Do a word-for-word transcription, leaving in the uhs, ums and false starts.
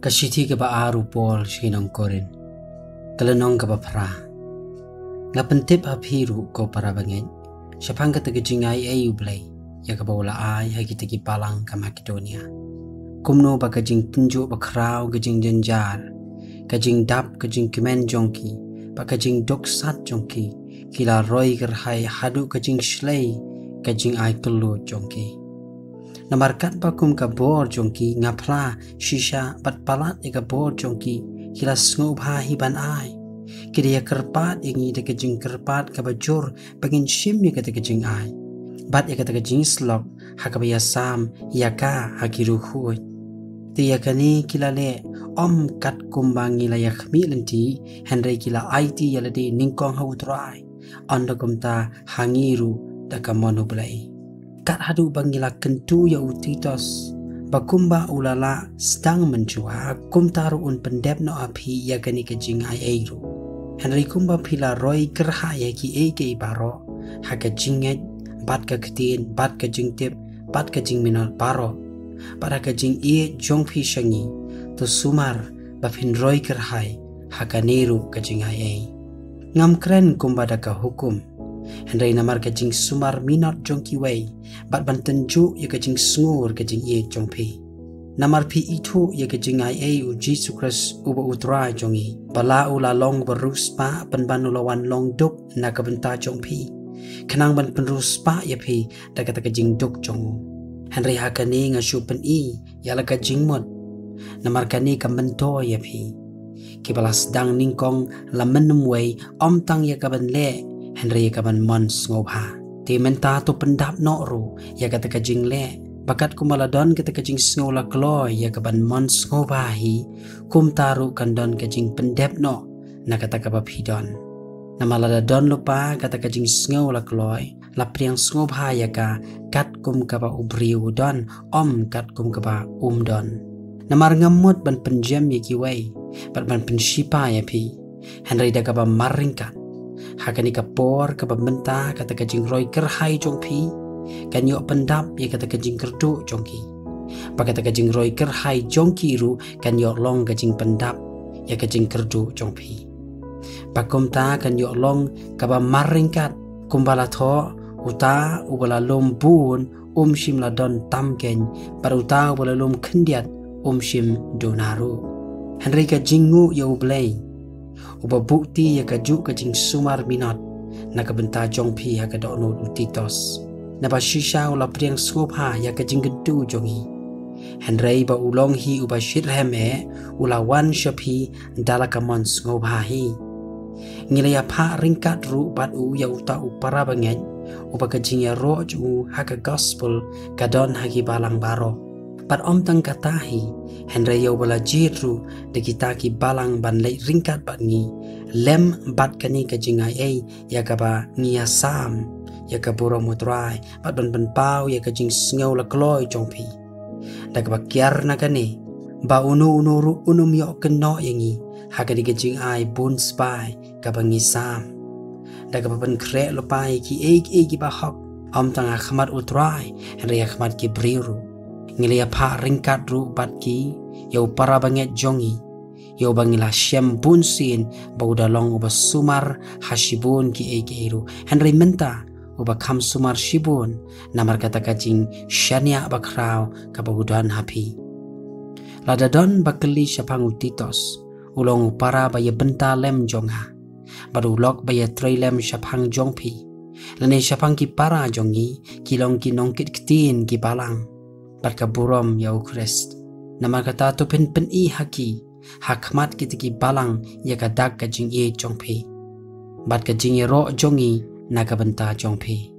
Ka shithi kaba ar u Paul sha ki nong Korinth. Ka lynnong kaba phra. Nga pyntip ha phi ruh ko para bangeit, shaphang kata ka jingai ei u Blei, ïa kaba u la ai ha kita ki balang ka Makedonia. Kumno ba ka jingpynjuh bakhraw, ka jingjynjar, ka jingdap, ka jingkmen jong ki, bad ka jingduk sat jong ki, ki la roi kyrhai haduh ka jingshlei ka jingai kyllut jong ki. Namar katba kum ka bor jong ki nga phla shisha bad palat ïa ka bor jong ki, ki la sngewbha hi ban ai. Ki da ïa kyrpad ïa ngi da ka jingkyrpad kaba jur ba ngin shim ïa kata ka jingai, bad ïa kata ka jingshlok ha kaba ïasam ïa ka ha ki riewkhuid. Te ïa kane ki la leh ym katkum ba ngi la ïa khmih lynti, hynrei ki la aiti ïa lade nyngkong ha U Trai, ynda kumta ha ngi ruh da ka mon U Blei. Kat haduh ba ngi la kyntu ïa u Titus ba kumba u la lah sdang mynshuwa, kumta ruh un pyndep noh ha phi ïa kane ka jingai ei ruh. Hynrei kumba phi la roi kyrhai ïa kiei kiei baroh, ha ka jingngeit, bad ka ktien, bad ka jingtip, bad ka jingminot baroh, bad ha ka jingïeit jong phi sha ngi, to sumar ba phin roi kyrhai ha kane ruh ka jingai ei. Ngam kren kumba da ka hukum, hynrei namar ka jingsumar minot jong kiwei, bad ban tynjuh ïa ka jingsngur ka jingïeit jong phi. Namar phi ithuh ïa ka jingai ei U Jisu Khrist uba U Trai jong ngi, ba la u la long ba riewspah pynban u la wan long duk na ka bynta jong phi, khnang ban pynriewspah ïa phi da kata ka jingduk jong u. Hynrei ha kane nga shu pyni ïa la ka jingmut, namar kane ka myntoi ïa phi. Kiba la sdang nyngkong la mynwei ym tang ïa ka ban leh, hynrei ïa ka ban mon sngewbha. Te mynta to pyndap noh ruh ïa kata ka jingleh, ba katkum ba la don kata ka jingsngew la kloi ïa ka ban mon sngewbha hi, kumta ruh kan don ka jingpyndep noh na kata kaba phi don. Namar lada don lypa kata ka jingsngew la kloi, la pdiang sngewbha ïa ka katkum kaba u briew u don, ym katkum kaba um don. Namar ngam mut ban pynjem ïa kiwei, bad ban pynshipa ïa phi, hynrei da kaba mar ryngkat, ha kane ka por kaba mynta kata ka jingroi kyrhai jong phi kan ïoh pyndap ïa kata ka jingkyrduh jong ki, ba kata ka jingroi kyrhai jong ki ruh kan ïoh long ka jingpyndap ïa ka jingkyrduh jong phi. Ba kumta kan ïoh long kaba mar ryngkat, kumba la thoh, uta uba la lum bun um shym la don tam keiñ, bad uta uba la lum khyndiat um shym duna ruh. Hynrei ka jingnguh ïa U Blei, uba buhti ïa kajuh ka jingsumar minot na ka bynta jong phi ha ka dohnud u Titus, naba shisha u la pdiang sngewbha ïa ka jingkyntu jong ngi. Hynrei ba u long hi uba shitrhem eh, u la wan sha phi da la ka mon sngewbha hi. Ngi la ïaphah ryngkat ruh bad u ïa uta u para bangeit, uba ka jingïaroh jong u ha ka gospel ka don ha ki balang baroh. Bad ym tang kata hi, hynrei ïa uba la jied ruh da kita ki balang ban leit ryngkat bad ngi, lem bad kane ka jingai ei ïa kaba ngi ïasam ïa ka burom U Trai, bad ban pynpaw ïa ka jingsngew la kloi jong phi. Da kaba kiar na kane, ba uno uno ruh un ym ïoh kynnoh ïa ngi ha kane ka jingai bun spah kaba ngi sam. Da kaba pynkhreh lypa ïa kiei kiei kiba hok, ym tang ha khmat U Trai, hynrei ha khmat ki briew ruh. Ngi la ïaphah ryngkat ruh bad ki ïa u para bangeit jong ngi, ïa uba ngi la shem bunsien ba u da long uba sumar ha shibun kiei kiei ruh, hynrei mynta uba kham sumar shibun namar kata ka jingshaniah bakhraw kaba u don ha phi. Lada don ba kylli shaphang u Titus, u long u para ba ïabynta lem jong nga, bad u lok ba ïatrei lem shaphang jong phi, lane shaphang ki para jong ngi ki long ki nongkit ktien ki balang, bad ka burom ïa U Khrist. Namar kata to phin pyni ha ki, ha khmat kita ki balang ïa ka dak ka jingïeit jong phi, bad ka jingïaroh jong ngi na ka bynta jong phi.